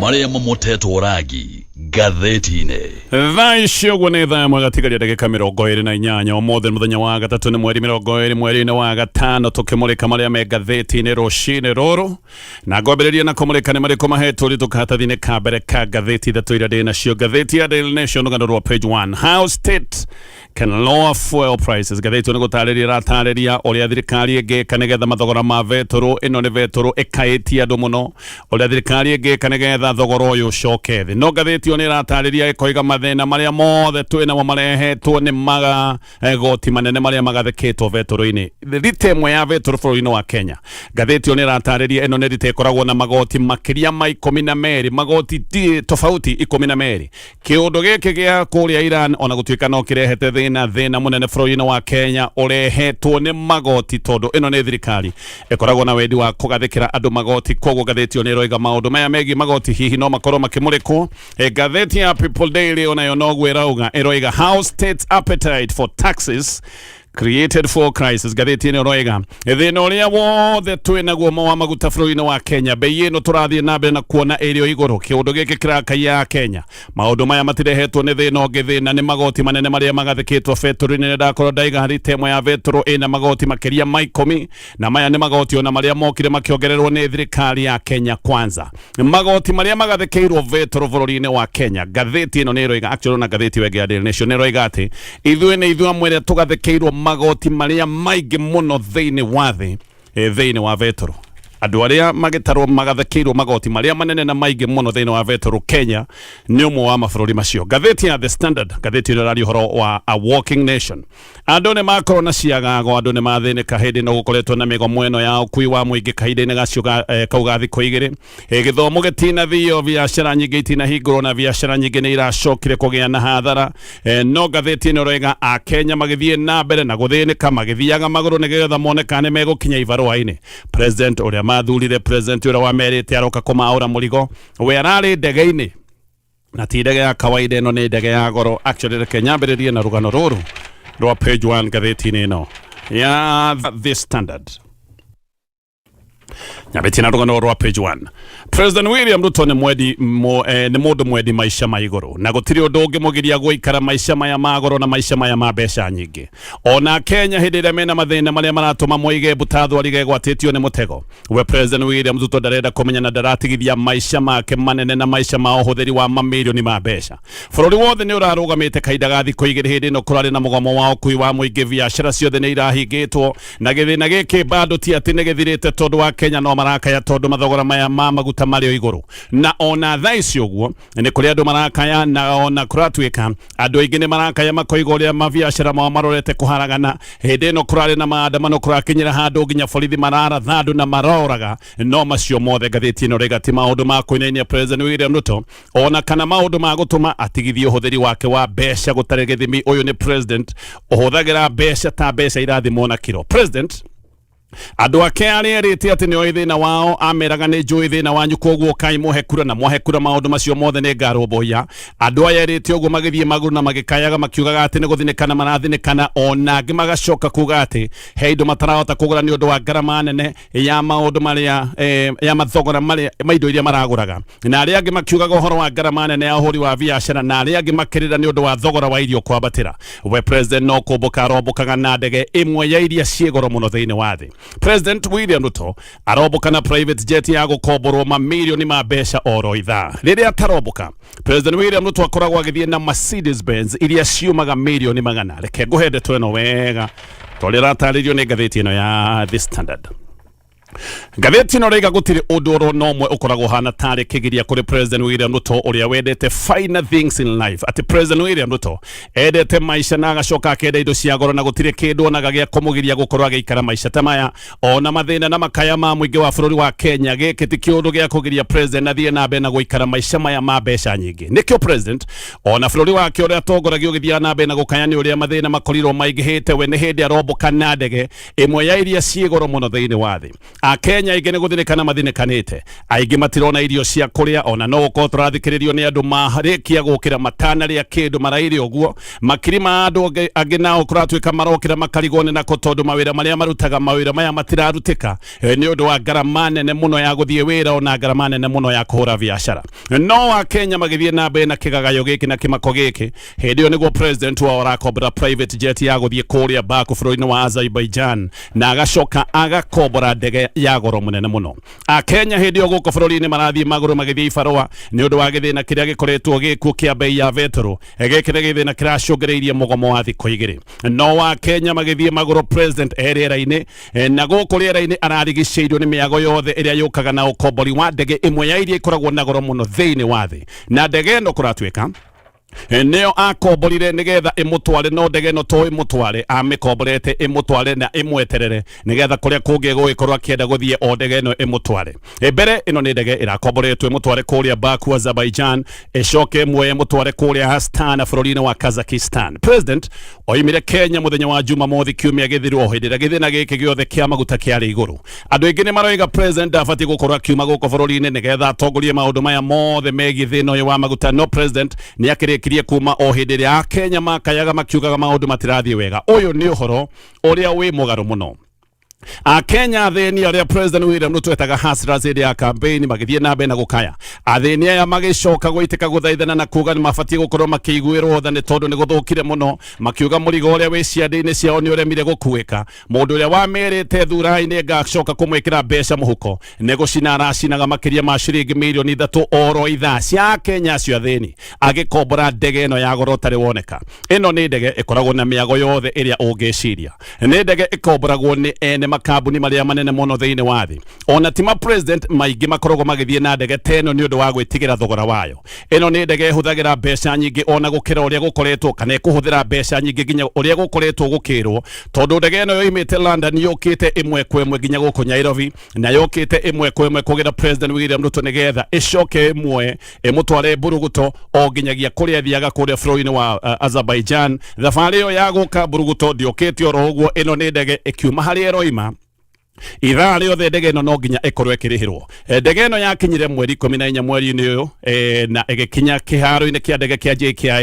Marĩa mamotetwo rangi ngathĩti-inĩ. Thaa ici ũguo nĩ thaa ĩmwe gatigaria ndagĩka 28. Ũmũthĩ nĩ mũthenya wa gatatũ, nĩ mweri 20 mweri-inĩ wa gatano, tũkĩmũrĩka marĩa me ngathĩti-inĩ rũcinĩ rũrũ, na ngwambĩrĩria na kũmũrĩka nĩ marĩkũ mahetwo ũritũ karatathi-inĩ ka mbere ka ngathĩti ithatũ iria ndĩ nacio. Ngathĩti ya Daily Nation, rũgano rwa page 1, "How State Can Lower Fuel Prices". Ngathĩti ĩyo nĩ gũtarĩria ĩratarĩria ũrĩa thirikari ĩngĩka nĩgetha mathogora ma betũrũ, ĩno nĩ betũrũ ĩkaĩtie andũ mũno, ũrĩa thirikari ĩngĩka nĩgetha thogora ũyũ ũcoke thĩ. No ngathĩti ĩyo nĩ ĩratarĩria ĩkoiga mathĩna marĩa mothe twĩ namo marehetwo nĩ magoti manene marĩa magathĩkĩtwo betũrũ-inĩ. Rita ĩmwe ya betũrũ bũrũri-inĩ wa Kenya, ngathĩti ĩyo nĩ ĩratarĩria, ĩno nĩ rita ĩkoragwo na magoti makĩria ma 12, magoti tofauti 12. Kĩũndũ gĩkĩ gĩa kũrĩa Iran ona gũtuĩka no kĩrehete thĩna, thĩna mũnene bũrũri-inĩ wa Kenya ũrehetwo nĩ magoti, tondũ ĩno nĩ thirikari ĩkoragwo na wendi wa kũgathĩkĩra andũ magoti. Koguo ngathĩti ĩyo nĩ ĩroiga maũndũ maya megiĩ magoti hihi no makorwo makĩmũrĩkwo. Ngathĩti ya People Daily onayo noguo ĩrauga, ĩroiga "How State's Appetite for Taxes Created Fuel Crisis". Ngathĩti ĩno ĩroiga thĩna ũrĩa wothe twĩ naguo wa maguta bũrũri-inĩ wa Kenya, bei ĩno tũrathiĩ na mbere na kuona ĩrĩ o igũrũ, kĩũndũ gĩkĩ kĩrakaia Kenya. Maũndũ maya matirehetwo nĩ thĩna ũngĩ, thĩna nĩ magoti manene marĩa magathĩkĩtwo betũrũ-inĩ. Nĩ ndakorwo ndaiga rita ĩmwe ya betũrũ ĩna magoti makĩria ma 10, na maya nĩ magoti ona marĩa mokire makĩongererwo nĩ thirikari ya Kenya Kwanza. Magoti marĩa magathĩkĩirwo betũrũ bũrũri-inĩ wa Kenya, ngathĩti ĩno nĩ ĩroiga, actually ona ngathĩti ĩyo ĩngĩ ya Daily Nation nĩ ĩroiga atĩ ithuĩ nĩ ithuĩ amwe arĩa tũgathĩkĩirwo magoti marĩa maingĩ mũno thĩinĩ wa thĩ, thĩinĩ wa betũrũ. Andũ arĩa magĩtarwo magathĩkĩirwo magoti marĩa manene na maingĩ mũno thĩinĩ wa betũrũ, Kenya nĩ ũmwe wa mabũrũri macio. Ngathĩti ya The Standard, ngathĩti ĩno ĩraria ũhoro wa "A Walking Nation". Andũ nĩ makorwo na ciagago, andũ nĩ mathĩnĩka hĩndĩ ĩno gũkoretwo na mĩgomo ĩno ya ũkui wa mũingĩ kahinda-inĩ gacio kau ga thikũ 2. Gĩthomo gĩtinathio, biacara nyingĩ itinahingũrwo, na biacara nyingĩ nĩ iracokire kũgĩa na hathara. No ngathĩti ĩno ĩroiga Akenya magĩthiĩ na mbere na gũthĩnĩka magĩthiaga magũrũ nĩgetha mone kana nĩ megũkinya ibarũa-inĩ. President ũrĩa mathurire, president ũrĩa wamerĩte aroka kũmaũra mũrigo, we ararĩ ndege-inĩ, na ti ndege ya kawaida, ĩno nĩ ndege ya goro. Actually, reke nyambĩrĩrie na rũgano rũrũ rwa page 1 ngathĩti-inĩ ĩno ya The Standard. Nyambĩtie na rũgano rwa page 1. President William Ruto nĩ mwendi nĩ mũndũ mwendi maica ma igũrũ, na gũtirĩ ũndũ ũngĩmũgiria gũikara maica maya ma goro na maica maya ma mbeca nyingĩ. Ona Kenya hĩndĩ ĩrĩa mena mathĩna marĩa maratũma moige mbuta thwariga ĩgwatĩtio nĩ mũtego, we President William Ruto ndarenda kũmenya na ndaratigithia maica make manene na maica ma ũhũthĩri wa mamirioni ma mbeca. Bũrũri wothe nĩ ũrarũgamĩte kahinda ga thikũ 2 hĩndĩ ĩno kũrarĩ na mũgomo wa ũkui wa mũingĩ, biacara ciothe nĩ irahingĩtwo, na gĩthĩna gĩkĩ bado ti atĩ nĩ gĩthirĩte, tondũ wa Kenya no marakaya tondũ mathogora maya ma maguta marĩ o igũrũ. Na ona thaa ici ũguo nĩ kũrĩ andũ marakaya, na ona kũratuĩka andũ aingĩ nĩ marakaya makoiga ũrĩa mabiacara mao marorete kũharagana hĩndĩ ĩno kũrarĩ na maandamano, kũrakinyĩra handũ nginya borithi mararatha andũ na maroraga. No macio mothe, ngathĩti ĩno rĩga ti maũndũ ma kũinainia President William Ruto ona kana maũndũ ma gũtũma atigithie ũhũthĩri wake wa mbeca gũtarĩ gĩthimi. Ũyũ nĩ president ũhũthagĩra mbeca ta mbeca irathimwo na kiro. President andũ ake arĩa erĩte atĩ nĩoĩ thĩna wao, ameraga nĩ njũĩ thĩna wanyu, koguo kai mũhe kura, na mwahe kura maũndũ macio mothe nĩ ngarũmbũiya. Andũ aya erĩte ũguo magĩthiĩ magũrũ na magĩkayaga makiugaga atĩ nĩ gũthinĩkana marathinĩkana, ona angĩ magacoka kuga atĩ he indo matarahota kũgũra nĩ ũndũ wa ngarama nene ya maũndũ marĩa ya mathogora marĩa ma indo iria maragũraga, na arĩa angĩ makiugaga ũhoro wa ngarama nene ya ũhũri wa biacara, na arĩa angĩ makĩrĩra nĩ ũndũ wa thogora wa irio kwambatĩra. We president no kũmbũka arombũkaga na ndege ĩmwe ya iria ciĩ goro mũno thĩinĩ wa thĩ. President William Ruto arombũka na private jet ya gũkomborwo mamirioni ma mbeca oro ithaa. Rĩrĩa atarombũka, President William Ruto akoragwo agĩthiĩ na Mercedes Benz iria ciumaga mirioni magana. Reke ngũhe ndeto ĩno wega tondũ ĩratarĩrio nĩ ngathĩti ĩno ya The Standard. Ngathĩti ĩno rĩiga gũtirĩ ũndũ oro na ũmwe ũkoragwo hana tarĩ kĩgiria kũrĩ President William Ruto ũrĩa wendete finer things in life, atĩ President William Ruto endete maica na agacoka akenda indo cia goro, na gũtirĩ kĩndũ onaga gĩa kũmũgiria gũkorwo agĩikara maica ta maya ona mathĩna na makaya ma mũingĩ wa bũrũri wa Kenya. Gĩkĩ ti kĩũndũ gĩa kũgiria president athiĩ na mbere na gũikara maica maya ma mbeca nyingĩ. Nĩkĩo president ona bũrũri wake ũrĩa atongoragio ũgĩthiaga na mbere na gũkaya nĩ ũrĩa mathĩna makorirwo maingĩhĩte, we nĩ hĩndĩ arombũka na ndege ĩmwe ya iria ciĩ goro mũno thĩinĩ wa thĩ. Akenya aingĩ nĩ gũthinĩkana mathinĩkanĩte, aingĩ matirona irio cia kũrĩa, ona no gũkorwo tũrathikĩrĩrio nĩ andũ marĩkia gũkĩra matanarĩa kĩndũ maraire ũguo. Makiri ma andũ angĩ nao kũratuĩka marokĩra makarigwo nĩ nako, tondũ mawĩra marĩa marutaga, mawĩra maya matirarutĩka nĩ ũndũ wa ngarama nene mũno ya gũthiĩ wĩra, ona ngarama nene mũno ya kũhũra biacara. No Akenya magĩthiĩ na mbere na kĩgagayo gĩkĩ na kĩmako gĩkĩ, hĩndĩ ĩyo nĩguo president wao arakombora private jet ya gũthiĩ kũrĩa Baku bũrũri-inĩ wa Azerbaijan, na agacoka agakombora ndege ya goro mũnene mũno. Akenya hĩndĩ ĩyo gũkũ bũrũri-inĩ marathiĩ magũrũ magĩthiĩ ibarũa nĩ ũndũ wa gĩthĩna kĩrĩa gĩkoretwo gĩkuo kĩa bei ya betũrũ. Gĩkĩ nĩ gĩthĩna kĩracũngĩrĩirie mũgomo wa thikũ igĩrĩ. No Akenya magĩthiĩ magũrũ, president e rĩera-inĩ, na gũkũ rĩera-inĩ ararigicĩirio nĩ mĩago yothe ĩrĩa yũkaga na ũkombori wa ndege ĩmwe ya iria ikoragwo na goro mũno thĩinĩ wa thĩ. Na ndege ĩno kũratuĩka nĩyo akomborire nĩgetha ĩmũtware, no ndege ĩno to ĩmũtware, amĩkomborete ĩmũtware na ĩmweterere nĩgetha kũrĩa kũngĩ gũgĩkorwo akĩenda gũthiĩ, o ndege ĩno ĩmũtware. Mbere ĩno nĩ ndege ĩrakomboretwo ĩmũtware kũrĩa Baku, Azerbaijan, ĩcoke ĩmwe ĩmũtware kũrĩa Astana bũrũri-inĩ wa Kazakhstan. President oimire Kenya mũthenya wa Jumamothi kiumia gĩthiru, o hĩndĩ ĩrĩa gĩthĩna gĩkĩ gĩothe kĩa maguta kĩarĩ igũrũ. Andũ aingĩ nĩ maroiga president ndabatiĩ gũkorwo akiuma gũkũ bũrũri-inĩ nĩgetha atongorie maũndũ maya mothe megiĩ thĩna ũyũ wa maguta, no president nĩ akĩrĩkirie kuma o hĩndĩ ĩrĩa Akenya makayaga makiugaga maũndũ matirathiĩ wega. Ũyũ nĩ ũhoro ũrĩa wĩ mũgarũ mũno. Akenya athĩni arĩa President William Ruto etaga hustlers hĩndĩ ya campaign magĩthiĩ na mbere na gũkaya. Athĩni aya magĩcoka gũitĩka gũthaithana na kuga nĩ mabatiĩ gũkorwo makĩiguĩrwo tha nĩ tondũ nĩ gũthũkire mũno, makiuga mũrigo ũrĩa wĩ ciande-inĩ ciao nĩ ũremire gũkuĩka. Mũndũ ũrĩa wamerĩte thurai-inĩ ngacoka kũmwĩkĩra mbeca mũhuko nĩ gũcina aracinaga makĩria ma ciringi mirioni 3 oro ithaa cia Akenya acio athĩni, agĩkombora ndege ĩno ya goro ũtarĩ woneka. Ĩno nĩ ndege ĩkoragwo na mĩago yothe ĩrĩa ũngĩciria. Nĩ ndege ĩkomboragwo nĩ ene makambuni marĩa manene mũno thĩinĩ wa thĩ. Ona ti ma president maingĩ makoragwo magĩthiĩ na ndege ta ĩno nĩ ũndũ wa gwĩtigĩra thogora wayo. Ĩno nĩ ndege ĩhũthagĩra mbeca nyingĩ ona gũkĩra ũrĩa gũkoretwo, kana ĩkũhũthĩra mbeca nyingĩ nginya ũrĩa gũkoretwo gũkĩrwo, tondũ ndege ĩno yoimĩte London yũkĩte ĩmwe kwa ĩmwe nginya gũkũ Nairobi, na yũkĩte ĩmwe kwa ĩmwe kũgĩra President William Ruto nĩgetha ĩcoke ĩmwe ĩmũtware mburuguto o nginyagia kũrĩa athiaga kũrĩa bũrũri-inĩ wa Azerbaijan. Thabarĩ ĩyo ya gũka mburuguto ndĩũkĩte oro ũguo. Ĩno nĩ ndege ĩkiuma harĩa ĩroima, ithaa rĩothe ndege ĩno no nginya ĩkorwo ĩkĩrĩhĩrwo. Ndege ĩno yakinyire mweri 14 mweri-inĩ ũyũ, na ĩgĩkinya kĩharo-inĩ kĩa ndege kĩa JKIA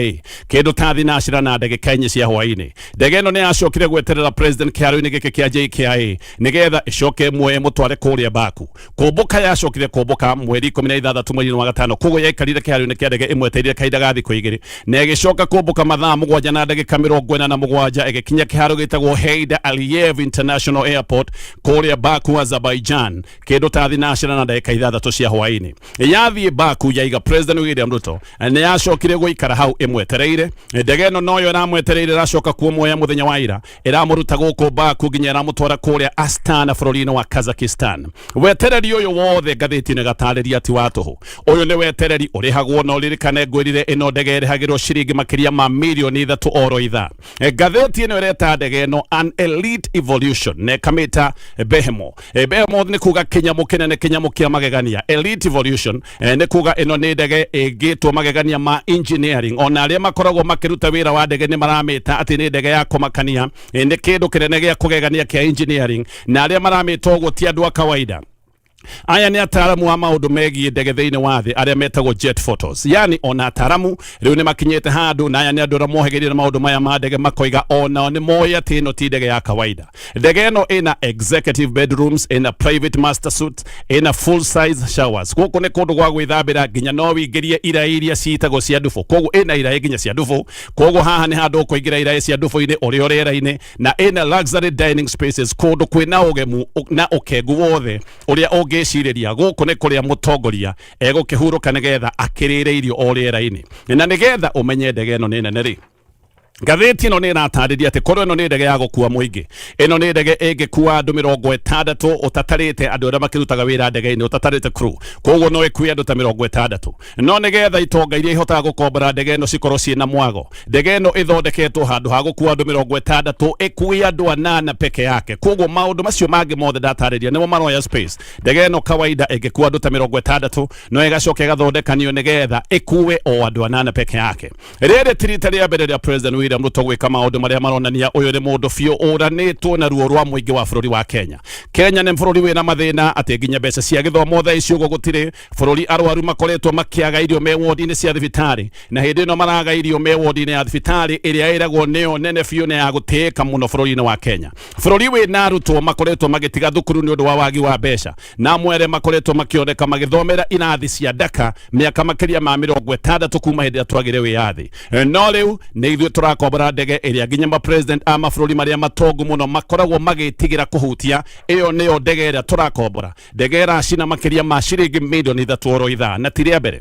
kĩndũ ta 4:04 cia hwaĩ-inĩ. Ndege ĩno nĩ yacokire gweterera president kĩharo-inĩ gĩkĩ kĩa JKIA nĩgetha ĩcoke ĩmwe ĩmũtware kũrĩa Baku. Kũmbũka yacokire kũmbũka mweri 16 mweri wa gatano, koguo yaikarire kĩharo-inĩ kĩa ndege ĩmwetereire kahinda ga thikũ 2, na ĩgĩcoka kũmbũka mathaa 7:47 ĩgĩkinya kĩharo gĩtagwo Heydar Aliyev International Airport kũrĩa Baku, Azerbaijan, kĩndũ ta 6:06 cia hwaĩ-inĩ. Yathiĩ Baku yaiga President William Ruto nĩ yacokire gũikara hau ĩmwetereire. Ndege ĩno noyo ĩramwetereire, ĩracoka kuomuoya mũthenya wa ira, ĩramũruta gũkũ Baku nginya ĩramũtwara kũrĩa Astana bũrũri-inĩ wa Kazakhstan. Wetereri ũyũ wothe ngathĩti ĩno ĩgatarĩria ti wa tũhũ. Ũyũ nĩ wetereri ũrĩhagwo, na ũririkane ngwĩrire ĩno ndege ĩrĩhagĩrwo ciringi makĩria ma mirioni 3 oro ithaa. Ngathĩti ĩno ĩreta ndege ĩno an elite evolution, na ĩkamĩta Behemoth. Behemoth nĩ kuga kĩnyamũ kĩnene, kĩnyamũ kĩa magegania. Elite evolution nĩ kuga ĩno nĩ ndege ĩngĩtwo magegania ma engineering. Ona arĩa makoragwo makĩruta wĩra wa ndege nĩ maramĩta atĩ nĩ ndege ya kũmakania, nĩ kĩndũ kĩnene gĩa kũgegania kĩa engineering, na arĩa maramĩta ũguo ti andũ a kawaida. Aya nĩ ataaramu a maũndũ megiĩ ndege thĩinĩ wa thĩ arĩa metagwo jet photos. Yani ona ataaramu rĩu nĩ makinyĩte handũ, na aya nĩ andũ arĩa mohĩgĩrĩire maũndũ maya ma ndege, makoiga onao nĩ moĩ atĩ ĩno ti ndege ya kawaida. Ndege ĩno ĩna executive bedrooms, ĩna private master suite, ĩna full size showers. Gũkũ nĩ kũndũ gwa gwĩthambĩra, nginya no wĩingĩrie iraĩ iria ciĩtagwo cia ndubũ, koguo ĩna iraĩ nginya cia ndubũ. Koguo haha nĩ handũ ũkũingĩra iraĩ cia ndubũ-inĩ ũrĩ o rĩera-inĩ, na ĩna luxury dining spaces, kũndũ kwĩna ũgemu na ũkengu wothe ũrĩa ũngĩcirĩria. Gũkũ nĩ kũrĩa mũtongoria egũkĩhurũka nĩgetha akĩrĩre irio o rĩera-inĩ. Na nĩgetha ũmenye ndege ĩno nĩ nene rĩ, ngathĩti ĩno nĩ ĩratarĩria atĩ korwo ĩno nĩ ndege ya gũkua mũingĩ, ĩno nĩ ndege ĩngĩkua andũ 60 ũtatarĩte andũ arĩa makĩrutaga wĩra ndege-inĩ, ũtatarĩte crew, koguo no ĩkue andũ ta 60. No nĩgetha itonga iria ihotaga gũkombora ndege ĩno cikorwo ciĩna mwago, ndege ĩno ĩthondeketwo handũ ha gũkua andũ 60 ĩkue andũ anana peke yake. Koguo maũndũ macio mangĩ mothe ndatarĩria nĩmo maroya space. Ndege ĩno kawaida ĩngĩkua andũ ta 60, no ĩgacoka ĩgathondekanio nĩgetha ĩkue o andũ anana peke yake. Rĩrĩ ti rita rĩa mbere rĩa President William William Ruto gwĩka maũndũ marĩa maronania ũyũ nĩ mũndũ biũ ũranĩtwo na ruo rwa mũingĩ wa bũrũri wa Kenya. Kenya nĩ bũrũri wĩna mathĩna atĩ nginya mbeca cia gĩthomo thaa ici ũguo gũtirĩ bũrũri, arwaru makoretwo makĩaga irio me wodi-inĩ cia thibitarĩ, na hĩndĩ ĩno maraga irio me wodi-inĩ ya thibitarĩ ĩrĩa ĩragwo nĩyo nene biũ na ya gũtĩĩka mũno bũrũri-inĩ wa Kenya. Bũrũri wĩna arutwo makoretwo magĩtiga thukuru nĩ ũndũ wa wagi wa mbeca, na amwe arĩa makoretwo makĩoneka magĩthomera irathi cia ndaka mĩaka makĩria ma 60 kuma hĩndĩ ĩrĩa twagire wĩyathi. No rĩu nĩ ithuĩ tũrakombora ndege ĩrĩa nginya ma president a mabũrũri marĩa matongu mũno makoragwo magĩtigĩra kũhutia. Ĩyo nĩyo ndege ĩrĩa tũrakombora, ndege ĩracina makĩria ma ciringi mirioni 3 oro ithaa. Na ti rĩa mbere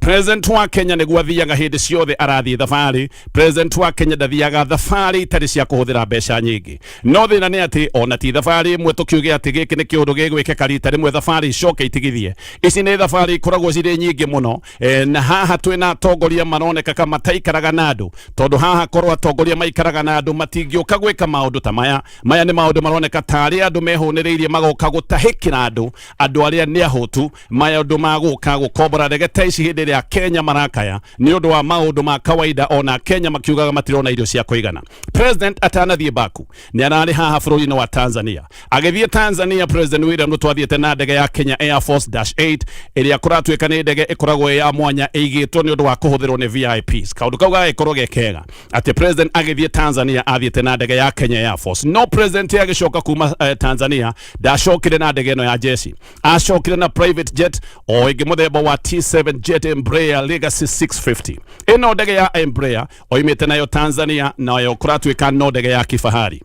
President wa Kenya nĩguo athiaga hĩndĩ ciothe arathiĩ thabarĩ. President wa Kenya ndathiaga thabarĩ itarĩ cia kũhũthĩra mbeca nyingĩ. No thĩna nĩ atĩ ona ti thabarĩ ĩmwe tũkiuge atĩ gĩkĩ nĩ kĩũndũ gĩgwĩkĩka rita rĩmwe thabarĩ icoke itigithie. Ici nĩ thabarĩ ikoragwo cirĩ nyingĩ mũno na haha twĩna atongoria maroneka ka mataikaraga na andũ, tondũ haha korwo atongoria maikaraga na andũ matingĩũka gwĩka maũndũ ta maya. Maya nĩ maũndũ maroneka tarĩ andũ mehũnĩrĩirie magoka gũtahĩkĩra andũ, andũ arĩa nĩ ahũtu. Maũndũ ma gũka gũkombora ndege ta ici hĩndĩ ĩrĩa Kenya marakaya nĩ ũndũ wa maũndũ ma kawaida, ona Kenya makiugaga matirona irio cia kũigana. President atanathiĩ Baku nĩ ararĩ haha bũrũri-inĩ wa Tanzania. Agĩthiĩ Tanzania, President William Ruto athiĩte na ndege ya Kenya Air Force Dash 8 ĩrĩa kũratuĩka nĩ ndege ĩkoragwo ĩ ya mwanya ĩigĩtwo nĩ ũndũ wa kũhũthĩrwo nĩ VIPs. Kaũndũ kau gagĩkorwo ge kega atĩ president agĩthiĩ Tanzania athiĩte na ndege ya Kenya Air Force. No president agĩcoka kuma Tanzania ndacokire na ndege ĩno ya jeshi, acokire na private jet o ĩngĩ mũthemba wa T7 jet Embraer Legacy 650. Ĩno ndege ya Embraer oimĩte nayo Tanzania, nayo kũratuĩka no ndege ya kifahari.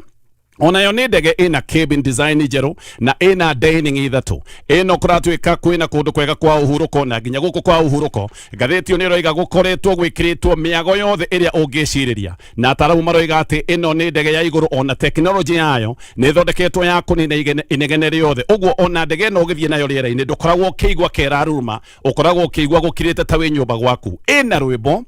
Onayo nĩ ndege ĩna cabin design njerũ na ĩna dining ithatũ. Ĩno kũratuĩka kwĩna kũndũ kwega kwa ũhurũko, na nginya gũkũ kwa ũhurũko ngathĩti ĩyo nĩ ĩroiga gũkoretwo gwĩkĩrĩtwo mĩago yothe ĩrĩa ũngĩcirĩria, na ataramu maroiga atĩ ĩno nĩ ndege ya igũrũ, ona tekinoronjĩ yayo nĩ ĩthondeketwo ya kũnina inegene rĩothe. Ũguo ona ndege ĩno ũgĩthiĩ nayo rĩera-inĩ ndũkoragwo ũkĩigua keraruruma, ũkoragwo ũkĩigua gũkirĩte ta wĩ nyũmba gwaku. Ĩna rwĩmbo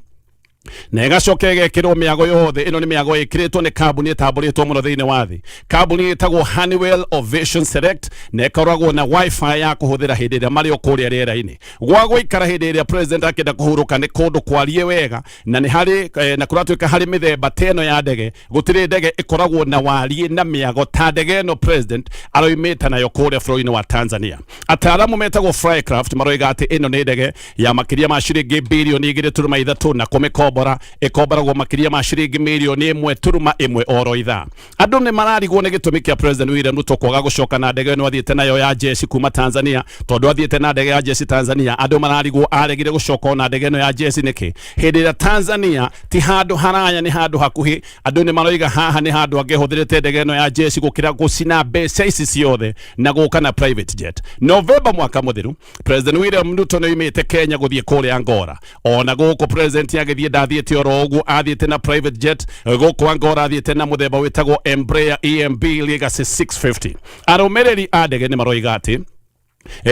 na ĩgacoka ĩgekĩrwo mĩago yothe. Ĩno nĩ mĩago ĩkĩrĩtwo nĩ kambuni ĩtambũrĩtwo mũno thĩinĩ wa thĩ, kambuni ĩtagwo Honeywell Ovation Select, na ĩkoragwo na wifi ya kũhũthĩra hĩndĩ ĩrĩa marĩ o kũrĩa rĩera-inĩ. Gwa gũikara hĩndĩ ĩrĩa president akĩenda kũhurũka nĩ kũndũ kwarie wega, na nĩ harĩ na kũratuĩka harĩ mĩthemba ta ĩno ya ndege gũtirĩ ndege ĩkoragwo na wariĩ na mĩago ta ndege ĩno president aroimĩte nayo kũrĩa bũrũri-inĩ wa Tanzania. Ataaramu metagwo Flycraft maroiga atĩ ĩno nĩ ndege ya makĩria ma ciringi birioni 2.3, na kũmĩkombora ĩkomboragwo makĩria ma ciringi mirioni 1.1 oro ithaa. Andũ nĩ mararigwo nĩ gĩtũmi kĩa President William Ruto kwaga gũcoka na ndege ĩno athiĩte nayo ya jeshi kuma Tanzania, tondũ athiĩte na ndege ya jeshi Tanzania. Andũ mararigwo aregire gũcoka ona ndege ĩno ya jeshi nĩkĩ hĩndĩ ĩrĩa Tanzania ti handũ haraya, nĩ handũ hakuhĩ. Andũ nĩ maroiga haha nĩ handũ angĩhũthĩrĩte ndege ĩno ya jeshi gũkĩra gũcina mbeca ici ciothe na gũka na private jet. Novemba mwaka mũthiru President William Ruto nĩ oimĩte Kenya gũthiĩ kũrĩa Angola. Ona gũkũ president agĩthiĩ ndathiĩte oro ũguo, athiĩte na private jet. Gũkũ Angola athiĩte na mũthemba wĩtagwo Embraer EMB Legacy 650. Arũmĩrĩri a ndege nĩ maroiga atĩ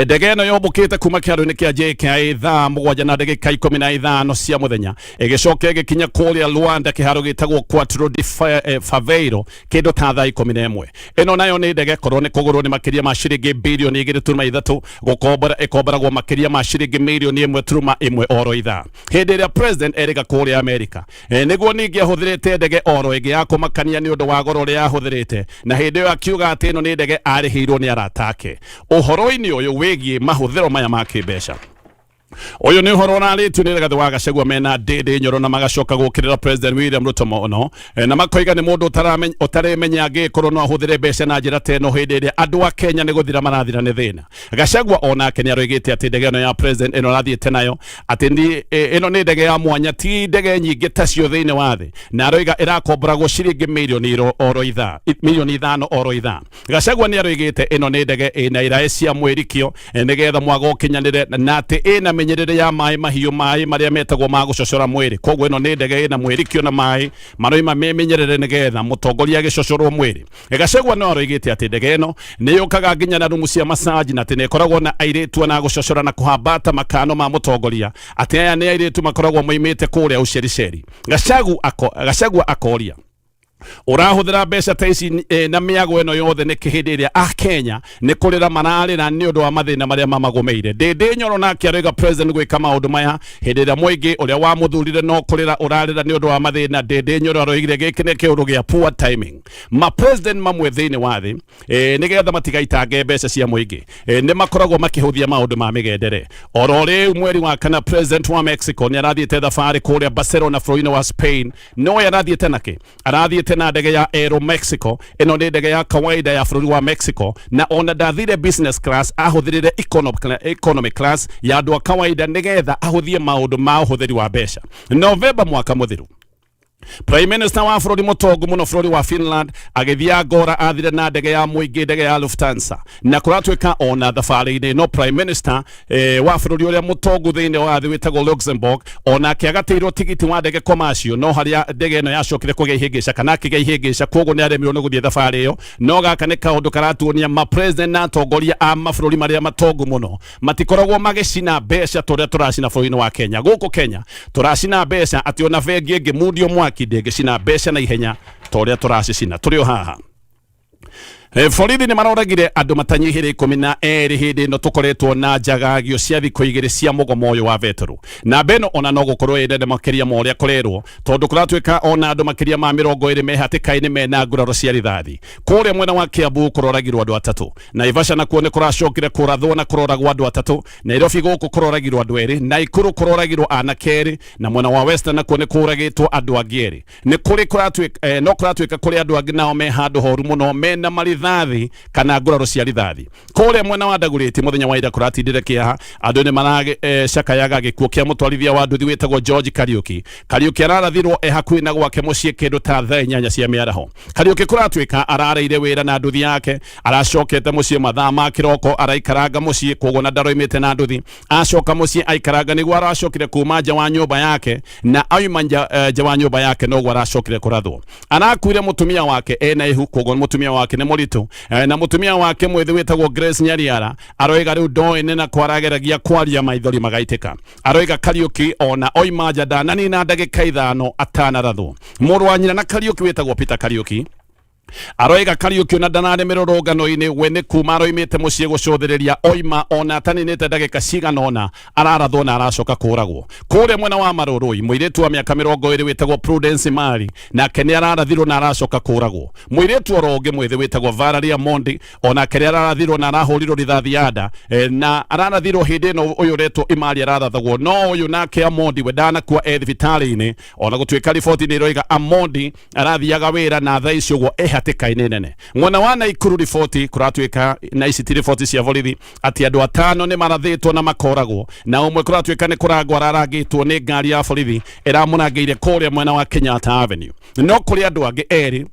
ndege ĩno yombũkĩte kuma kĩharo-inĩ kĩa JKIA thaa 7:15 cia mũthenya, ĩgĩcoka ĩgĩkinya kũrĩa Luanda kĩharo gĩtagwo Quatro de Fevereiro kĩndũ ta thaa 11. Ĩno nayo nĩ ndege korwo nĩ kũgũrwo nĩ makĩria ma ciringi birioni 2.3, gũkombora ĩkomboragwo makĩria ma ciringi mirioni 1.1 oro ithaa. Hĩndĩ ĩrĩa president erĩga kũrĩa Amerika nĩguo ningĩ ahũthĩrĩte ndege oro ĩngĩ ya kũmakania nĩ ũndũ wa goro ũrĩa ahũthĩrĩte, na hĩndĩ ĩyo akiuga atĩ ĩno nĩ ndege arĩhĩirwo nĩ arata ake. Ũhoro-inĩ ũyũ wĩgiĩ mahũthĩro maya ma kĩmbeca, ũyũ nĩ ũhoro ũrarĩtio nĩ Rigathĩ wa Gachagua mena Ndĩndĩ Nyoro, na magacoka gũkĩrĩra President William Ruto mũno na makoiga nĩ mũndũ ũtaremenya angĩkorwo no ahũthĩre mbeca na njĩra ta ĩno hĩndĩ ĩrĩa andũ a Kenya nĩ gũthira marathira nĩ thĩna. Gachagua onake nĩ aroigĩte atĩ ndege ĩno ya president ĩno arathiĩte nayo atĩ ĩno nĩ ndege ya mwanya, ti ndege nyingĩ tacio thĩinĩ wa thĩ, na aroiga ĩrakomboragwo ciringi mirioni oro ithaa, 5 milioni oro ithaa. Gachagua nĩ aroigĩte ĩno nĩ ndege ĩna iraĩ cia mwĩrikio nĩgetha mwago ũkinyanĩre, na atĩ ĩna mĩnyĩrĩre ya maĩ mahiũ, maĩ marĩa metagwo ma gũcocora mwĩrĩ. Koguo ĩno nĩ ndege ĩna mwĩrikio na maĩ maroima me mĩnyĩrĩre nĩgetha mũtongoria agĩcocorwo mwĩrĩ. Gachagua no aroigĩte atĩ ndege ĩno nĩ yũkaga nginya na rumu cia massage, na atĩ nĩ ĩkoragwo na airĩtu na gũcocora na kũhambata makano ma mũtongoria, atĩ aya nĩ airĩtu makoragwo moimĩte kũrĩa Usherisheri. Gachagua akoria. Ũrahũthĩra mbeca ta ici na mĩago ĩno yothe nĩkĩ hĩndĩ ĩrĩa Akenya nĩ kũrĩra mararĩra nĩ ũndũ wa mathĩna marĩa mamagũmĩire? Ndĩndĩ Nyoro nake aroiga president gwĩka maũndũ maya hĩndĩ ĩrĩa mũingĩ ũrĩa wamũthurire no kũrĩra ũrarĩra nĩ ũndũ wa mathĩna. Ndĩndĩ Nyoro aroigire gĩkĩ nĩ kĩũndũ gĩa poor timing. Ma president mamwe thĩinĩ wa thĩ nĩgetha matigaitange mbeca cia mũingĩ nĩ makoragwo makĩhũthia maũndũ ma mĩgendere. Oro rĩu mweri wa kana, president wa Mexico nĩ arathiĩte thabarĩ kũrĩa Barcelona bũrũri-inĩ wa Spain. No arathiĩte nakĩ? Arathiĩte na ndege ya Aero Mexico. Ĩno nĩ ndege ya kawaida ya bũrũri wa Mexico, na ona ndathire business class, ahũthĩrire economy class ya andũ a kawaida nĩgetha ahũthie maũndũ ma ũhũthĩri wa mbeca. Novemba mwaka mũthiru, Prime Minister wa bũrũri mũtongu mũno, bũrũri wa Finland, agĩthiĩ Angola, athire na ndege ya mũingĩ, ndege ya Lufthansa. Na kũratuĩka ona thabarĩ-inĩ no Prime Minister wa bũrũri ũrĩa mũtongu thĩinĩ wa thĩ wĩtagwo Luxembourg onake agatĩirwo tigiti wa ndege commercial, no harĩa ndege ĩno yacokire kũgĩa ihĩngĩca kana akĩgĩa ihĩngĩca, koguo nĩ aremirwo nĩ gũthiĩ thabarĩ ĩyo. No gaka nĩ kaũndũ karatuonia ma president na atongoria a mabũrũri marĩa matongu mũno matikoragwo magĩcina mbeca ta ũrĩa tũracina bũrũri-inĩ wa Kenya. Gũkũ Kenya tũracina mbeca atĩ ona bengi ĩngĩmundio mwaki ndĩngĩcina mbeca na ihenya ta ũrĩa tũracicina. Tũrĩ o haha, borithi nĩ maroragire andũ matanyihĩre 12 hĩndĩ ĩno tũkoretwo na njagagio cia thikũ 2 cia mũgomo ũyũ wa betũrũ. Namba ĩno ona no gũkorwo ĩ nene makĩria ma ũrĩa kũrerwo, tondũ kũratuĩka ona andũ makĩria ma 20 me hatĩka-inĩ mena nguraro cia rithathi. Kũrĩa mwena wa Kiambu kũroragirwo andũ atatũ, Naivasha nakuo nĩ kũracokire kũrathwo na kũroragwo andũ atatũ, Nairobi gũkũ kũroragirwo andũ erĩ, Naikuru kũroragirwo anake erĩ, na mwena wa Western nakuo nĩ kũragĩtwo andũ angĩ erĩ. Nĩ kũrĩ kũratuĩka no kũratuĩka kũrĩ andũ angĩ nao me handũ horu mũno mena marithathi kana nguraro cia rithathi. Kũrĩa mwena wa Dagoretti mũthenya wa ira kũratindire kĩeha, andũ nĩ maracakayaga gĩkuũ kĩa mũtwarithia wa nduthi wĩtagwo George Kariuki. Kariuki ararathirwo e hakuhĩ na gwake mũciĩ kĩndũ ta thaa 8 cia mĩaraho. Kariuki kũratuĩka ararĩire wĩra na nduthi yake, aracokete mũciĩ mathaa ma kĩroko, araikaranga mũciĩ koguo na ndaroimĩte na nduthi. Acoka mũciĩ aikaranga nĩguo aracokire kuma nja wa nyũmba yake, na auma nja wa nyũmba yake noguo aracokire kũrathwo. Arakuire mũtumia wake ena ihu, koguo mũtumia wake nĩ mũritũ, na mũtumia wake mwĩthĩ wĩtagwo Grace Nyariara aroiga rĩu ndoĩ nĩ nakũ arageragia kwaria maithori magaitĩka. Aroiga Kariuki ona oima nja ndananina ndagĩka 5 atanarathwo. Mũrũ wa nyina na Kariuki wĩtagwo Peter Kariuki aroiga Kariuki ona ndanarĩ mĩrũrũngano-inĩ, we nĩ kuma aroimĩte mũciĩ gũcũthĩrĩria, oima ona ataninĩte ndagĩka cigana ũna ararathwo na aracoka kũragwo. Kũrĩa mwena wa Marũrũi, mũirĩtu wa mĩaka 20 wĩtagwo Prudence Mari nake nĩ ararathirwo na aracoka kũragwo. Mũirĩtu oro ũngĩ mwĩthĩ wĩtagwo Valeria Mondi onake nĩ ararathirwo na arahũrirwo rithathi ya nda, na ararathirwo hĩndĩ ĩno ũyũ ũretwo Imari ararathagwo, no ũyũ nake Amondi we ndanakua e thibitarĩ-inĩ, ona gũtuĩka riboti nĩ iroiga Amondi arathiaga wĩra na thaa ici ũguo e hatĩka-inĩ nene. Mwena wa Naikuru riboti kũratuĩka, na ici ti riboti cia borithi, atĩ andũ atano nĩ marathĩtwo na makoragwo, na ũmwe kũratuĩka nĩ kũrangwo ararangĩtwo nĩ ngari ya borithi ĩramũrangĩire kũrĩa mwena wa Kenyatta Avenue. No kũrĩ andũ angĩ erĩ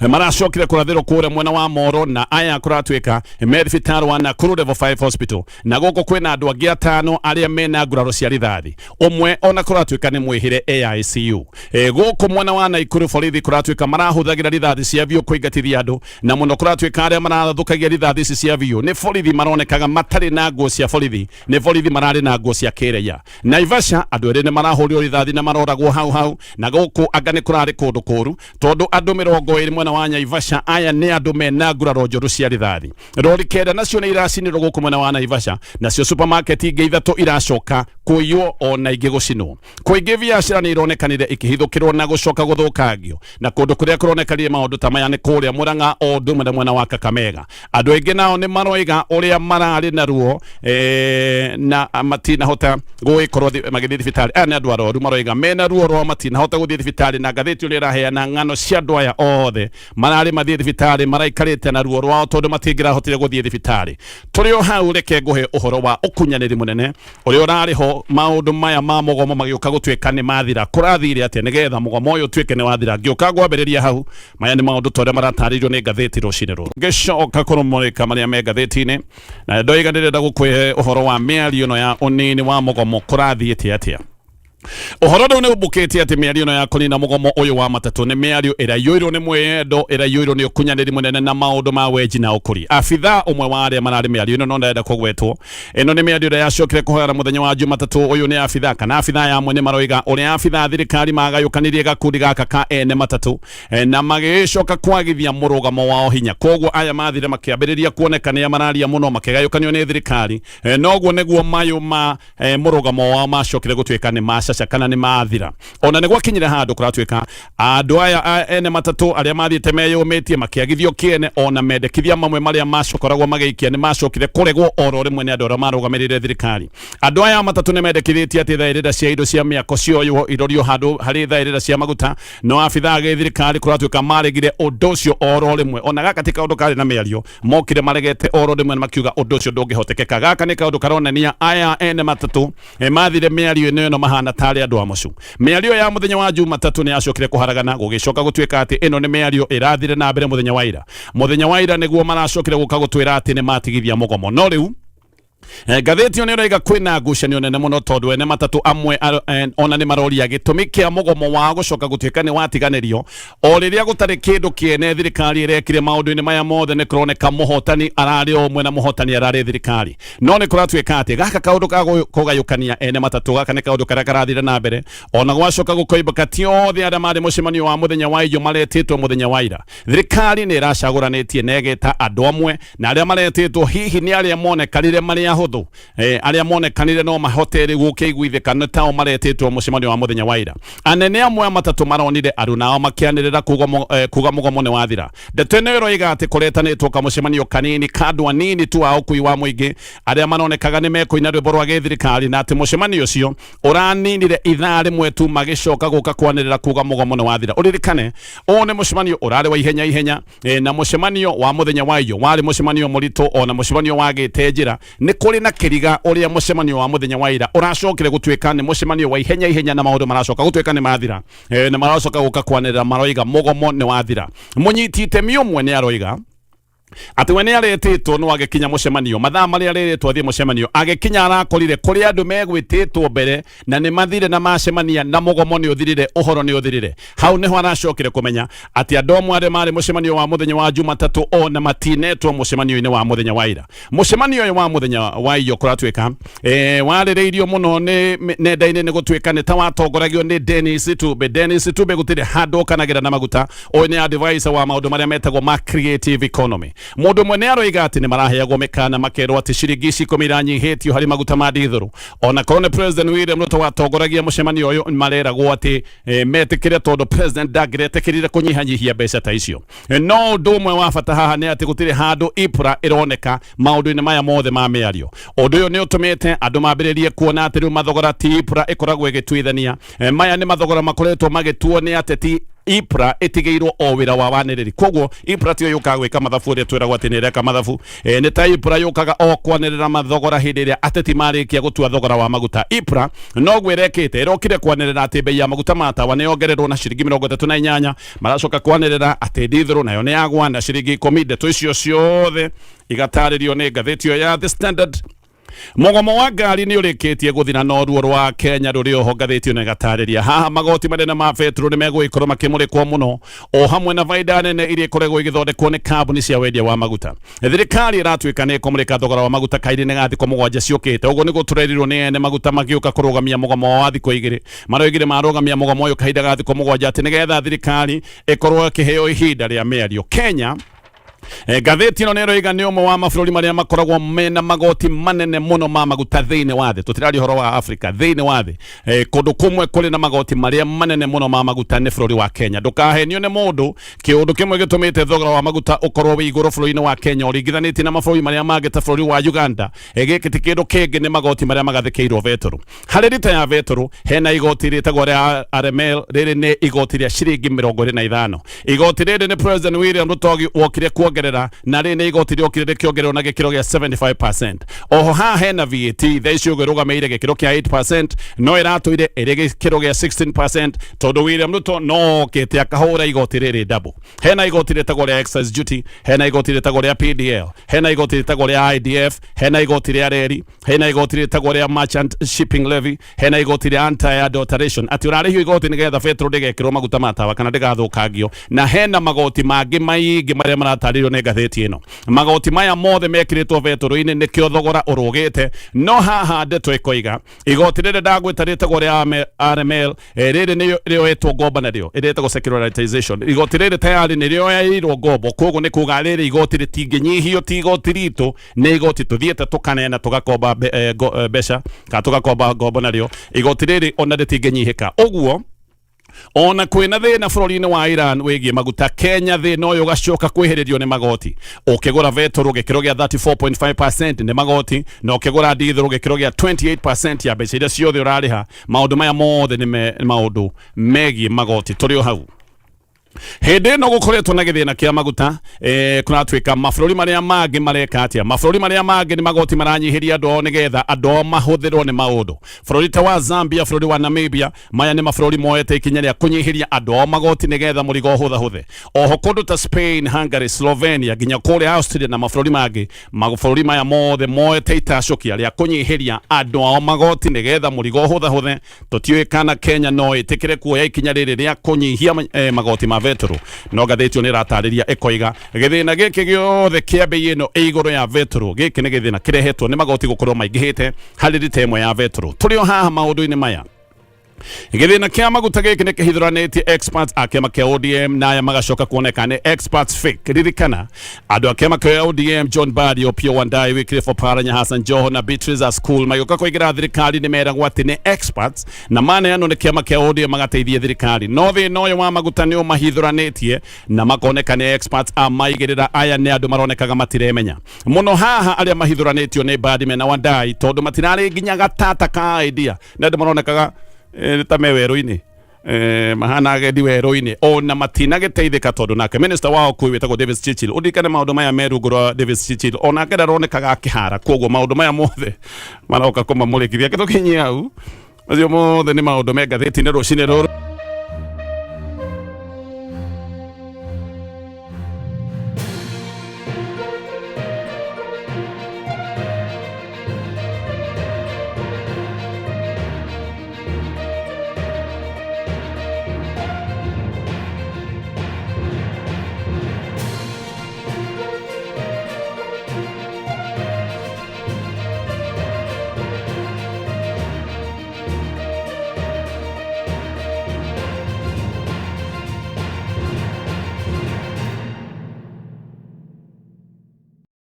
maracokire kũrathĩrwo kũrĩa mwena wa Moro, na aya kũratuĩka me thibitarĩ wa Nakuru Level 5 Hospital. Na gũkũ kwĩna andũ angĩ atano arĩa mena nguraro cia rithathi, ũmwe ona kũratuĩka nĩ mwĩhĩre e ICU. Gũkũ mwena wa Naikuru borithi kũratuĩka marahũthagĩra rithathi cia biũ kũingatithia andũ, na mũno kũratuĩka arĩa marathũkagia rithathi ici cia biũ nĩ borithi maronekaga matarĩ na nguo cia borithi, nĩ borithi mararĩ na nguo cia kĩraia. Naivasha andũ erĩ nĩ marahũrirwo rithathi na maroragwo hau hau, na gũkũ anga nĩ kũrarĩ kũndũ kũru, tondũ andũ 20 mwena wa Naivasha aya nĩ andũ mena nguraro njũru cia rithathi. Rori 9 nacio nĩ iracinirwo gũkũ mwena wa Naivasha, nacio supermarket ingĩ ithatũ iracoka kũiywo ona ingĩ gũcinwo. Kũingĩ biacara nĩ ironekanire ikĩhithũkĩrwo na gũcoka gũthũkangio, na kũndũ kũrĩa kũronekanire maũndũ ta maya nĩ kũrĩa Murang'a o ũndũ ũmwe na mwena wa Kakamega. Andũ aingĩ nao nĩ maroiga ũrĩa mararĩ na ruo na matinahota gũgĩkorwo magĩthiĩ thibitarĩ. Aya nĩ andũ arwaru maroiga mena ruo rwao matinahota gũthiĩ thibitarĩ, na ngathĩti ũrĩa ĩraheana ng'ano cia andũ aya othe mararĩ mathiĩ thibitarĩ maraikarĩte na ruo rwao tondũ matingĩrahotire gũthiĩ thibitarĩ. Tũrĩ o hau, reke ngũhe ũhoro wa ũkunyanĩri mũnene ũrĩa ũrarĩ ho maũndũ maya ma mũgomo magĩũka gũtuĩka nĩ mathira. Kũrathire atĩa nĩgetha mũgomo ũyũ ũtuĩke nĩ wathira? Ngĩũka ngwambĩrĩria hau. Maya nĩ maũndũ ta ũrĩa maratarĩirio nĩ ngathĩti rũcinĩ rũrũ. Ngĩcoka kũrũmũrĩka marĩa me ngathĩti-inĩ, na ndoiga ndĩrenda gũkũhe ũhoro wa mĩario ĩno ya ũnini wa mũgomo kũrathiĩte atĩa. Ũhoro rĩu nĩ ũmbũkĩtie atĩ mĩario ĩno ya kũnina mũgomo ũyũ wa matatũ nĩ mĩario ĩraiyũirwo nĩ mwĩyendo, ĩraiyũirwo nĩ ũkunyanĩri mũnene na maũndũ ma wenji na ũkũri. Abithaa ũmwe wa arĩa mararĩ mĩario ĩno no ndarenda kũgwetwo. Ĩno nĩ mĩario ĩrĩa yacokire kũhoyana mũthenya wa Jumatatũ ũyũ nĩ abithaa kana abithaa ya amwe nĩ maroiga ũrĩa abithaa a thirikari magayũkanirie gakundi gaka ka ene matatũ na magĩcoka kwagithia mũrũgamo wao hinya. Koguo aya mathire makĩambĩrĩria kuoneka nĩa mararia mũno makĩgayũkanio nĩ thirikari. Noguo nĩguo mayũ ma mũrũgamo wao macokire gũtuĩka nĩ macaca kana nĩ mathira. Ona nĩ gwakinyire handũ kũratuĩka andũ aya a ene matatũ arĩa mathiĩte meyũmĩtie makĩagithio kĩene, ona mendekithia mamwe marĩa macokoragwo magĩikia nĩ macokire kũregwo oro rĩmwe nĩ andũ arĩa marũgamĩrĩire thirikari. Andũ aya matatũ nĩ mendekithĩtie atĩ thaĩrĩra cia indo cia mĩako cioywo irorio handũ harĩ thaĩrĩra cia maguta, no abithaa a gĩthirikari kũratuĩka maregire ũndũ ũcio oro rĩmwe. Ona gaka ti kaũndũ karĩ na mĩario, mokire maregete oro rĩmwe na makiuga ũndũ ũcio ndũngĩhotekeka. Gaka nĩ kaũndũ karonania aya ene matatũ mathire mĩario ĩno ĩno mahana tarĩ andũ a mũcu. Mĩario ya mũthenya wa Jumatatũ nĩ yacokire kũharagana, gũgĩcoka gũtuĩka atĩ ĩno nĩ mĩario ĩrathire na mbere mũthenya wa ira. Mũthenya wa ira nĩguo maracokire gũka gũtwĩra atĩ nĩ matigithia mũgomo. No rĩu ngathĩti ĩyo nĩ ĩroiga kwĩna ngucanio nene mũno tondũ ene matatũ amwe ona nĩ maroria gĩtũmi kĩa mũgomo wao gũcoka gũtuĩka nĩ watiganĩrio o rĩrĩa gũtarĩ kĩndũ kĩene thirikari ĩrekire maũndũ-inĩ maya mothe. Nĩ kũroneka mũhotani ararĩ o ũmwe na mũhotani ararĩ thirikari, no nĩ kũratuĩka atĩ gaka kaũndũ ka kũgayũkania ene matatũ gaka nĩ kaũndũ karĩa karathire na mbere, ona gwacoka gũkoimbũka ti othe arĩa marĩ mũcemanio wa mũthenya wa irio maretĩtwo mũthenya wa ira. Thirikari nĩ ĩracagũranĩtie na ĩgeta andũ amwe, na arĩa maretĩtwo hihi nĩ arĩa monekanire marĩ ahũthũ, arĩa monekanire no mahote rĩu gũkĩiguithĩka nĩ tao maretĩtwo mũcemanio wa mũthenya wa ira. Anene amwe a matatũ maronire aruna ao makĩanĩrĩra kuga mũgomo nĩ wathira. Ndeto ĩno ĩroiga atĩ kũretanĩtwo kamũcemanio kanini ka andũ anini tu a ũkui wa mũingĩ arĩa maronekaga nĩ mekũina rwĩmbo rwa gĩthirikari, na atĩ mũcemanio ũcio ũraninire ithaa rĩmwe tu magĩcoka gũka kwanĩrĩra kuga mũgomo nĩ wathira. Ũririkane ũũ nĩ mũcemanio ũrarĩ wa ihenya ihenya, na mũcemanio wa mũthenya wa iyo warĩ mũcemanio mũritũ, ona mũcemanio wagĩte njĩra. Nĩ kũrĩ na kĩriga ũrĩa mũcemanio wa mũthenya wa ira ũracokire gũtuĩka nĩ mũcemanio wa ihenya ihenya, na maũndũ maracoka gũtuĩka nĩ mathira, na maracoka gũka kwanĩrĩra maroiga mũgomo nĩ wathira. Mũnyiti itemi ũmwe nĩ aroiga atĩ we nĩ aretĩtwo no agĩkinya mũcemanio mathaa marĩa arĩrĩtwo athiĩ mũcemanio, agĩkinya arakorire kũrĩ andũ megwĩtĩtwo mbere na nĩ mathire na macemania na mũgomo nĩ ũthirire, ũhoro nĩ ũthirire. Hau nĩho aracokire kũmenya atĩ andũ amwe arĩa marĩ mũcemanio wa mũthenya wa Jumatatũ o na matinetwo mũcemanio-inĩ wa mũthenya wa ira. Mũcemanio ũyũ wa mũthenya wa iyo kũratuĩka warĩrĩirio mũno nĩ nenda-inĩ nĩ gũtuĩka nĩ ta watongoragio nĩ Dennis Tube. Dennis Tube gũtirĩ handũ ũkanagĩra na maguta. Ũyũ nĩ advisor wa maũndũ marĩa metagwo ma creative economy. Mũndũ ũmwe nĩ aroiga atĩ nĩ maraheagwo mĩkana makerwo atĩ ciringi ici 10 iranyihĩtio harĩ maguta ma ndithũrũ. Ona korwo nĩ President William Ruto watongoragia mũcemanio ũyũ, mareragwo atĩ metĩkĩre tondũ President ndangĩretĩkĩrire kũnyihanyihia mbeca ta icio. No ũndũ ũmwe wa bata haha nĩ atĩ gũtirĩ handũ EPRA ĩroneka maũndũ-inĩ maya mothe ma mĩario. Ũndũ ũyũ nĩ ũtũmĩte andũ mambĩrĩrie kuona atĩ rĩu mathogora ti EPRA ĩkoragwo ĩgĩtuithania. Maya nĩ mathogora makoretwo magĩtuo nĩ ateti, EPRA ĩtigĩirwo o wĩra wa wanĩrĩri. Koguo EPRA tiyo yũkaga gwĩka mathabu ũrĩa twĩragwo atĩ nĩ ĩreka mathabu. Nĩ ta EPRA yũkaga o kwanĩrĩra mathogora hĩndĩ ĩrĩa ateti marĩkia gũtua thogora wa maguta. EPRA noguo ĩrekĩte, ĩrokire kwanĩrĩra atĩ bei ya maguta ma tawa nĩ yongererwo na ciringi 38, maracoka kwanĩrĩra atĩ ndithũrũ nayo nĩ yagwa na ciringi 10. Ndeto icio ciothe igatarĩrio nĩ ngathĩti ĩyo ya The Standard. Mũgomo wa ngari nĩ ũrĩkĩtie gũthira no ruo rwa Kenya rũrĩ oho, ngathĩti ĩno ĩgatarĩria. Haha magoti manene ma betũrũ nĩ megũgĩkorwo makĩmũrĩkwo mũno o hamwe na baida nene iria ikoragwo igĩthondekwo nĩ kambuni cia wendia wa maguta. Thirikari ĩratuĩka nĩ ĩkũmũrĩka thogora wa maguta kairĩ-inĩ ga thikũ 7 ciũkĩte. Ũguo nĩguo tũrerirwo nĩ ene maguta magĩũka kũrũgamia mũgomo wa thikũ 2. Maroigire marũgamia mũgomo ũyũ kahinda ga thikũ 7 atĩ nĩgetha thirikari ĩkorwo ĩkĩheo ihinda rĩa mĩario. Kenya, ngathĩti ĩno nĩ ĩroiga nĩ ũmwe wa mabũrũri marĩa makoragwo mena magoti manene mũno ma maguta thĩinĩ wa thĩ. Tũtiraria ũhoro wa Afrika, thĩinĩ wa thĩ kũndũ kũmwe kũrĩ na magoti marĩa manene mũno ma maguta nĩ bũrũri wa Kenya. Ndũkahenio nĩ mũndũ, kĩũndũ kĩmwe gĩtũmĩte thogora wa maguta ũkorwo wĩ igũrũ bũrũri-inĩ wa Kenya ũringithanĩtie na mabũrũri marĩa mangĩ ta bũrũri wa Uganda, gĩkĩ ti kĩndũ kĩngĩ, nĩ magoti marĩa magathĩkĩirwo betũrũ. Harĩ rita ya betũrũ hena igoti rĩtagwo rĩa RML, rĩrĩ nĩ igoti rĩa ciringi 25. Igoti rĩrĩ nĩ President William Ruto wokire kuongerera. makĩongerera, na rĩrĩ nĩ igoti rĩokire rĩkĩongererwo na gĩkĩro gĩa 75%. Oho haha hena VAT, thaa ici ũguo ĩrũgamĩrĩire gĩkĩro kĩa 8%, no ĩratũire ĩrĩ gĩkĩro gĩa 16% tondũ William Ruto no okĩte akahũra igoti rĩrĩ double. Hena igoti rĩtagwo rĩa excise duty, hena igoti rĩtagwo rĩa PDL, hena igoti rĩtagwo rĩa IDF, hena igoti rĩa reri, hena igoti rĩtagwo rĩa merchant shipping levy, hena igoti rĩa anti adulteration, atĩ ũrarĩhio igoti nĩgetha betũrũ ndĩgekĩrwo maguta ma tawa kana ndĩgathũkangio, na hena magoti mangĩ maingĩ marĩa maratarĩrio nĩ ngathĩti ĩno. Magoti maya mothe mekĩrĩtwo betũrũ-inĩ nĩkĩo thogora ũrũgĩte. No haha ndeto ĩkoiga igoti rĩrĩ ndagwĩta rĩtagwo rĩa RML, rĩrĩ nĩ rĩoetwo ngombo narĩo rĩtagwo securitization. Igoti rĩrĩ tayari nĩ rĩoeirwo ngombo, koguo nĩ kuga rĩrĩ igoti rĩtingĩnyihio, ti igoti ritũ, nĩ igoti tũthiĩte tũkaneana tũgakomba mbeca kana tũgakomba ngombo narĩo. Igoti rĩrĩ ona rĩtingĩnyihĩka. Ũguo ona kwĩna thĩna bũrũri-inĩ wa Iran wĩgiĩ maguta, Kenya thĩna ũyũ ũgacoka kwĩhĩrĩrio nĩ magoti. Ũkĩgũra betũrũ gĩkĩro gĩa 34.5% nĩ magoti, na ũkĩgũra ndithũrũ gĩkĩro gĩa 28% ya mbeca iria ciothe ũrarĩha. Maũndũ maya mothe nĩ maũndũ megiĩ magoti. Tũrĩ o hau hĩndĩ ĩno gũkoretwo na gĩthĩna kĩa maguta, kũratuĩka mabũrũri marĩa mangĩ mareka atĩa? Mabũrũri marĩa mangĩ nĩ magoti maranyihĩria andũ ao nĩgetha andũ ao mahũthĩrwo nĩ maũndũ. Bũrũri ta wa Zambia, bũrũri wa Namibia, maya nĩ mabũrũri moete ikinya rĩa kũnyihĩria andũ ao magoti nĩgetha mũrigo ũhũthahũthe. Oho kũndũ ta Spain, Hungary, Slovenia, nginya kũrĩa Austria na mabũrũri mangĩ, mabũrũri maya mothe moete itacũkia rĩa kũnyihĩria andũ ao magoti nĩgetha mũrigo ũhũthahũthe. Tũtiũĩ kana Kenya no ĩtĩkĩre kuoya ikinya rĩrĩ rĩa kũnyihia magoti ma betũrũ, no ngathĩti ĩyo nĩ ĩratarĩria ĩkoiga gĩthĩna gĩkĩ gĩothe kĩa bei ĩno ĩ igũrũ ya betũrũ, gĩkĩ nĩ gĩthĩna kĩrehetwo nĩ magoti gũkorwo maingĩhĩte harĩ rita ĩmwe ya betũrũ. Tũrĩ o haha maũndũ-inĩ maya, gĩthĩna kĩa maguta gĩkĩ nĩ kĩhithũranĩtie experts a kĩama kĩa ODM, na aya magacoka kuoneka nĩ experts fake. Ririkana andũ a kĩama kĩa ODM, John Mbadi, Opiyo Wandayi, Wycliffe Oparanya, Hassan Joho na Beatrice Askul, magĩũka kũingĩra thirikari nĩ meragwo atĩ nĩ experts na maneanwo nĩ kĩama kĩa ODM magateithie thirikari, no thĩna ũyũ wa maguta nĩ ũmahithũranĩtie na makoneka nĩ experts a maigĩrĩra. Aya nĩ andũ maronekaga matiremenya mũno. Haha arĩa mahithũranĩtio nĩ Mbadi mena Wandayi, tondũ matirarĩ nginya gatata ka idea, nĩ andũ maronekaga ta me werũ-inĩ, mahana agendi werũ-inĩ, ona matinagĩteithĩka, tondũ nake minister wa ũkui wĩtagwo Davis Chirchir, ũririkane maũndũ maya me rungu rwa Davis Chirchir, onake ndaronekaga akĩhara. Koguo maũndũ maya mothe maroka kũmamũrĩkithia. Kĩtũkinyie hau, macio mothe nĩ maũndũ me ngathĩti-inĩ rũcinĩ rũrũ.